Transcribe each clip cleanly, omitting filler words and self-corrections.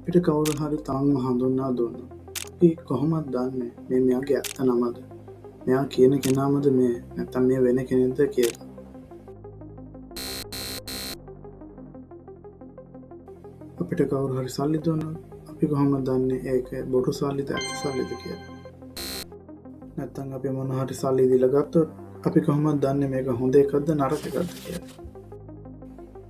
අපිට කවුරු හරි තමන්ව හඳුන්වා දුන්නොත් අපි කොහොමද දන්නේ මේ මෙයාගේ ඇත්ත නමද, මෙයා කියන කෙනාමද මේ, නැත්නම් මේ වෙන කෙනෙක්ද කියලා? අපිට කවුරු හරි සල්ලි දුන්නොත් අපි කොහොමද දන්නේ ඒක බොරු සල්ලිද ඇත්ත සල්ලිද කියලා? නැත්නම් අපි මොන හරි සල්ලි දීලා ගත්තොත් අපි කොහොමද දන්නේ මේක හොඳ එකක්ද නරක එකක්ද කියලා?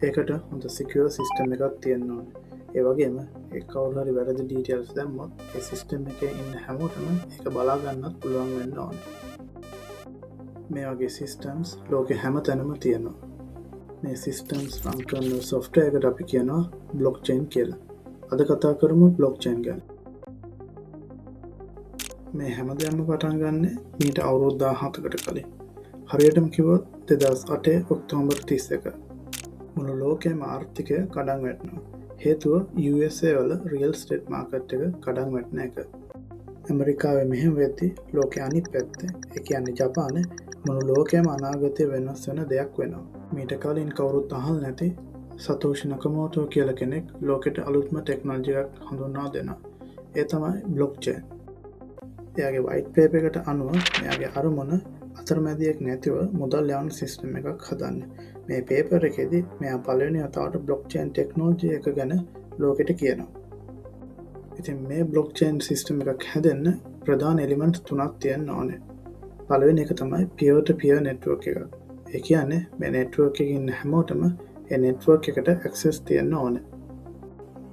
ඒකට හොඳ සිකියුර් සිස්ටම් එකක් තියෙන්න ඕනේ. ඒ වගේම ඒ කවුරු හරි වැරදි ඩීටේල්ස් දැම්මොත් ඒ සිස්ටම් එකේ ඉන්න හැමෝටම ඒක බලා ගන්නත් පුළුවන් වෙන්න ඕනේ. මේ වගේ සිස්ටම්ස් ලෝකෙ හැම තැනම තියෙනවා. මේ සිස්ටම්ස් රන් කරන සොෆ්ට්වෙයාර් එකට අපි කියනවා බ්ලොක්චේන් කියලා. අද කතා කරමු බ්ලොක්චේන් ගැන. මේ හැම දෙයක්ම පටන් ගන්නෙ මීට අවුරුදු 17කට කලින්. හරියටම කිව්වොත් 2008 ඔක්තෝබර් 31. මුළු ලෝකෙම ආර්ථිකය කඩන් වැටෙනවා. හේතුව USA වල රියල් ස්ටේට් මාකට් එක කඩන් වැටෙන එක. ඇමරිකාවේ මෙහෙම වෙද්දි ලෝකෙ අනිත් පැත්තේ, ඒ කියන්නේ ජපානයේ මුළු ලෝකෙම අනාගතය වෙනස් වෙන දෙයක් වෙනවා. මීට කලින් කවුරුත් අහල් නැති සතෝෂි නකමෝටෝ කියලා කෙනෙක් ලෝකෙට අලුත්ම ටෙක්නොලොජි එකක් හඳුන්වා දෙනවා. ඒ තමයි බ්ලොක්චේන්. එයාගේ වයිට් පේපර් එකට අනුව එයාගේ අරමුණ අතරමැදියෙක් නැතිව මුදල් යවන සිස්ටම් එකක් හදන්න. මේ පේපර් එකේදී මෙයා පළවෙනි වතාවට බ්ලොක්චේන් ටෙක්නොලොජි එක ගැන ලෝකෙට කියනවා. ඉතින් මේ බ්ලොක්චේන් සිස්ටම් එකක් හැදෙන්න ප්‍රධාන එලිමන්ට් තුනක් තියෙන්න ඕනේ. පළවෙනි එක තමයි පියර් ටු පියර් නෙට්වර්ක් එකක්. ඒ කියන්නේ මේ නෙට්වර්ක් එකේ ඉන්න හැමෝටම ඒ නෙට්වර්ක් එකට ඇක්සස් තියෙන්න ඕනේ.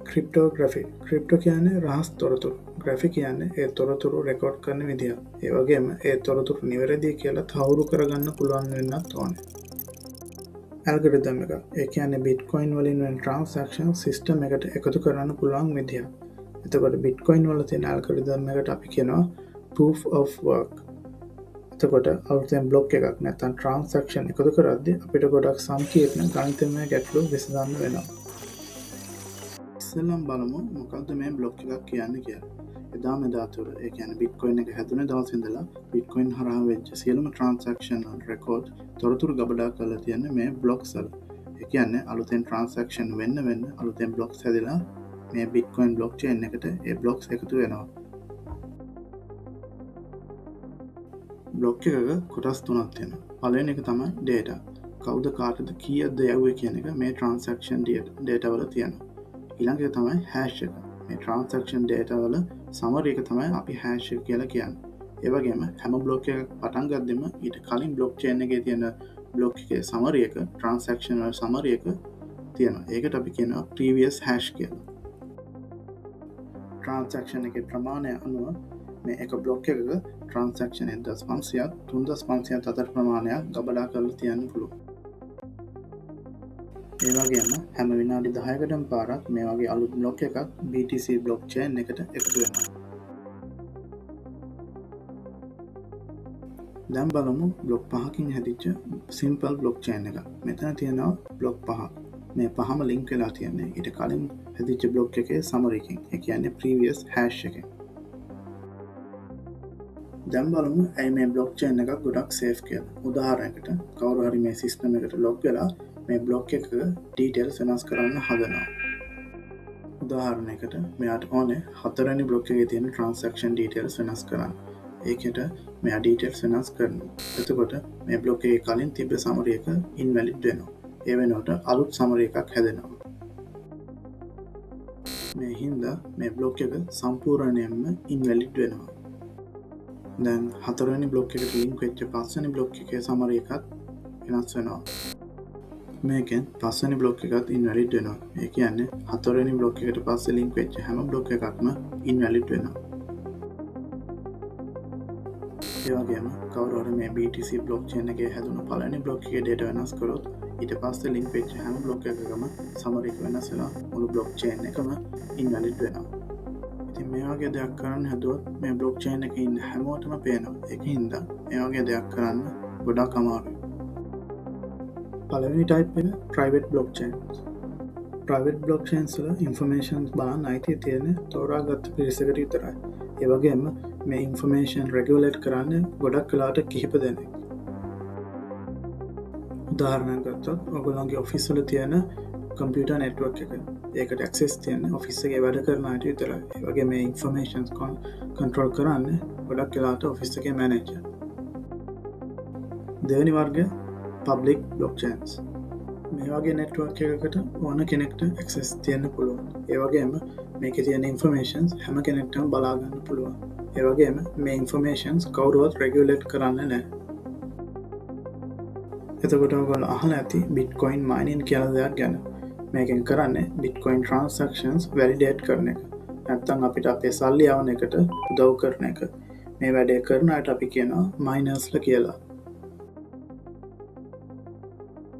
ක්‍රිප්ටෝග්‍රැෆි. ක්‍රිප්ටෝ කියන්නේ රහස් තොරතුරු. ග්‍රැෆි කියන්නේ ඒ තොරතුරු රෙකෝඩ් කරන විදිය. ඒ වගේම ඒ තොරතුරු නිවැරදි කියලා තහවුරු කරගන්න පුළුවන් වෙන්නත් ඕනේ. ඇල්ගොරිතම් එක. ඒ කියන්නේ බිට්කොයින් වලින් වෙන ට්‍රාන්සැක්ෂන් සිස්ටම් එකට එකතු කරන්න පුළුවන් විදිය. එතකොට බිට්කොයින් වල තියෙන ඇල්ගොරිතම් එකට අපි කියනවා proof of work. එතකොට අලුතෙන් බ්ලොක් එකක් නැත්නම් ට්‍රාන්සැක්ෂන් එකතු කරද්දී අපිට ගොඩක් සංකීර්ණ ගණිතමය ගැටලු විසඳන්න වෙනවා. ඉස්සෙල්ලම බලමු මොකද්ද මේ බ්ලොක් එකක් කියන්නේ කියලා. එදා මෙදා තුර, ඒ කියන්නේ බිට්කොයින් එක හැදුන දවසේ ඉඳලා බිට්කොයින් හරහා වෙච්ච සියලුම ට්‍රාන්සැක්ෂන් වල රෙකෝඩ් තොරතුරු ගබඩා කරලා තියෙන්නේ මේ බ්ලොක්ස් වල. ඒ කියන්නේ අලුතෙන් ට්‍රාන්සැක්ෂන් වෙන්න වෙන්න අලුතෙන් බ්ලොක්ස් හැදිලා මේ බිට්කොයින් බ්ලොක්චේන් එකට ඒ බ්ලොක්ස් එකතු වෙනවා. බ්ලොක් එකක කොටස් තුනක් තියෙනවා. පළවෙනි එක තමයි ඩේටා. කවුද කාටද කීයක්ද යවුවේ කියන එක මේ ට්‍රාන්සැක්ෂන් ඩේටා වල තියෙනවා. ඊළඟ එක තමයි හැෂ් එක. මේ ට්‍රාන්සැක්ෂන් ඩේටා වල සමරි එක තමයි අපි හැෂ් එක කියලා කියන්නේ. ඒ වගේම හැම බ්ලොක් එකක් පටන් ගද්දිම ඊට කලින් බ්ලොක් චේන් එකේ තියෙන බ්ලොක් එකේ සමරි එක, ට්‍රාන්සැක්ෂන් වල සමරි එක තියෙනවා. ඒකට අපි කියනවා ප්‍රීවියස් හැෂ් කියලා. ට්‍රාන්සැක්ෂන් එකේ ප්‍රමාණය අනුව මේ එක බ්ලොක් එකක ට්‍රාන්සැක්ෂන් 1500ක් 3500ක් අතර ප්‍රමාණයක් ගබඩා කරලා තියන්න පුළුවන්. ඒ වගේම හැම විනාඩි 10කටම පාරක් මේ වගේ අලුත් බ්ලොක් එකක් BTC blockchain එකට එකතු වෙනවා. දැන් බලමු බ්ලොක් පහකින් හැදිච්ච සිම්පල් බ්ලොක්චේන් එක. මෙතන තියෙනවා බ්ලොක් පහක්. මේ පහම ලින්ක් වෙලා තියෙන්නේ ඊට කලින් හැදිච්ච බ්ලොක් එකේ සමරි එකෙන්. ඒ කියන්නේ ප්‍රීවියස් හැෂ් එකෙන්. දැන් බලමු ඇයි මේ බ්ලොක්චේන් එකක් ගොඩක් සේෆ් කියලා. උදාහරණයකට කවුරු හරි මේ සිස්ටම් එකට ලොග් වෙලා මේ බ්ලොක් එකක ඩීටේල්ස් වෙනස් කරන්න හදනවා. උදාහරණයකට මෙයාට ඕනේ හතරවෙනි බ්ලොක් එකේ තියෙන ට්‍රාන්සැක්ෂන් ඩීටේල්ස් වෙනස් කරන්න. ඒකට මෙයා ඩීටේල්ස් වෙනස් කරනවා. එතකොට මේ බ්ලොක් එකේ කලින් තිබ්බ සමරි එක ඉන්වැලිඩ් වෙනවා. ඒ වෙනුවට අලුත් සමරි එකක් හැදෙනවා. මේ හින්දා මේ බ්ලොක් එක සම්පූර්ණයෙන්ම ඉන්වැලිඩ් වෙනවා. දැන් හතරවෙනි බ්ලොක් එකට ලින්ක් වෙච්ච පස්වෙනි බ්ලොක් එකේ සමරි එකත් වෙනස් වෙනවා. මේකෙන් පස්වෙනි බ්ලොක් එකත් ඉන්වැලිඩ් වෙනවා. ඒ කියන්නේ හතරවෙනි බ්ලොක් එකට පස්සේ ලින්ක් වෙච්ච හැම බ්ලොක් එකක්ම ඉන්වැලිඩ් වෙනවා. ඒ වගේම කවුරු හරි මේ BTC blockchain එකේ හැදුණු පළවෙනි බ්ලොක් එකේ ඩේටා වෙනස් කරොත් ඊට පස්සේ ලින්ක් වෙච්ච හැම බ්ලොක් එකකම සමරි එක වෙනස් වෙලා මුළු බ්ලොක්චේන් එකම ඉන්වැලිඩ් වෙනවා. ඉතින් මේ වගේ දෙයක් කරන්න හැදුවොත් මේ බ්ලොක්චේන් එකේ ඉන්න හැමෝටම පේනවා. ඒක හින්දා මේ වගේ දෙයක් කරන්න ගොඩක් අමාරුයි. පළවෙනි ටයිප් එක ප්‍රයිවට් බ්ලොක්චේන්ස්. ප්‍රයිවට් බ්ලොක්චේන්ස් වල ඉන්ෆර්මේෂන් බලන්න අයිතිය තියෙන තෝරාගත්තු පිරිසකට විතරයි. ඒ වගේම මේ ඉන්ෆර්මේෂන් රෙගියුලේට් කරන්නේ ගොඩක් වෙලාවට කිහිප දෙනෙක්. උදාහරණයක් ගත්තොත් ඔයගොල්ලන්ගේ ඔෆිස් වල තියෙන කම්පියුටර් නෙට්වර්ක් එක. ඒකට ඇක්සස් තියෙන්නේ ඔෆිස් එකේ වැඩ කරන අයට විතරයි. ඒ වගේ මේ ඉන්ෆර්මේෂන්ස් කන්ට්‍රෝල් කරන්නේ ගොඩක් වෙලාවට ඔෆිස් එකේ මැනේජර්. දෙවෙනි වර්ගය පබ්ලික් බ්ලොක්චේන්ස්. මේ වගේ නෙට්වර්ක් එකකට ඕන කෙනෙක්ට ඇක්සස් තියෙන්න පුළුවන්. ඒ වගේම මේකේ තියෙන ඉන්ෆර්මේෂන්ස් හැම කෙනෙක්ටම බලා ගන්න පුළුවන්. ඒ වගේම මේ ඉන්ෆර්මේෂන්ස් කවුරුවත් රෙගියුලේට් කරන්නේ නැහැ. එතකොට ඔයගොල්ලෝ අහලා ඇති බිට්කොයින් මයිනින් කියලා දෙයක් ගැන. මේකෙන් කරන්නේ බිට්කොයින් ට්‍රාන්සැක්ෂන්ස් වැලිඩේට් කරන එක. නැත්තම් අපිට අපේ සල්ලි යවන එකට උදව් කරන එක. මේ වැඩේ කරන අයට අපි කියනවා මයිනර්ස්ලා කියලා.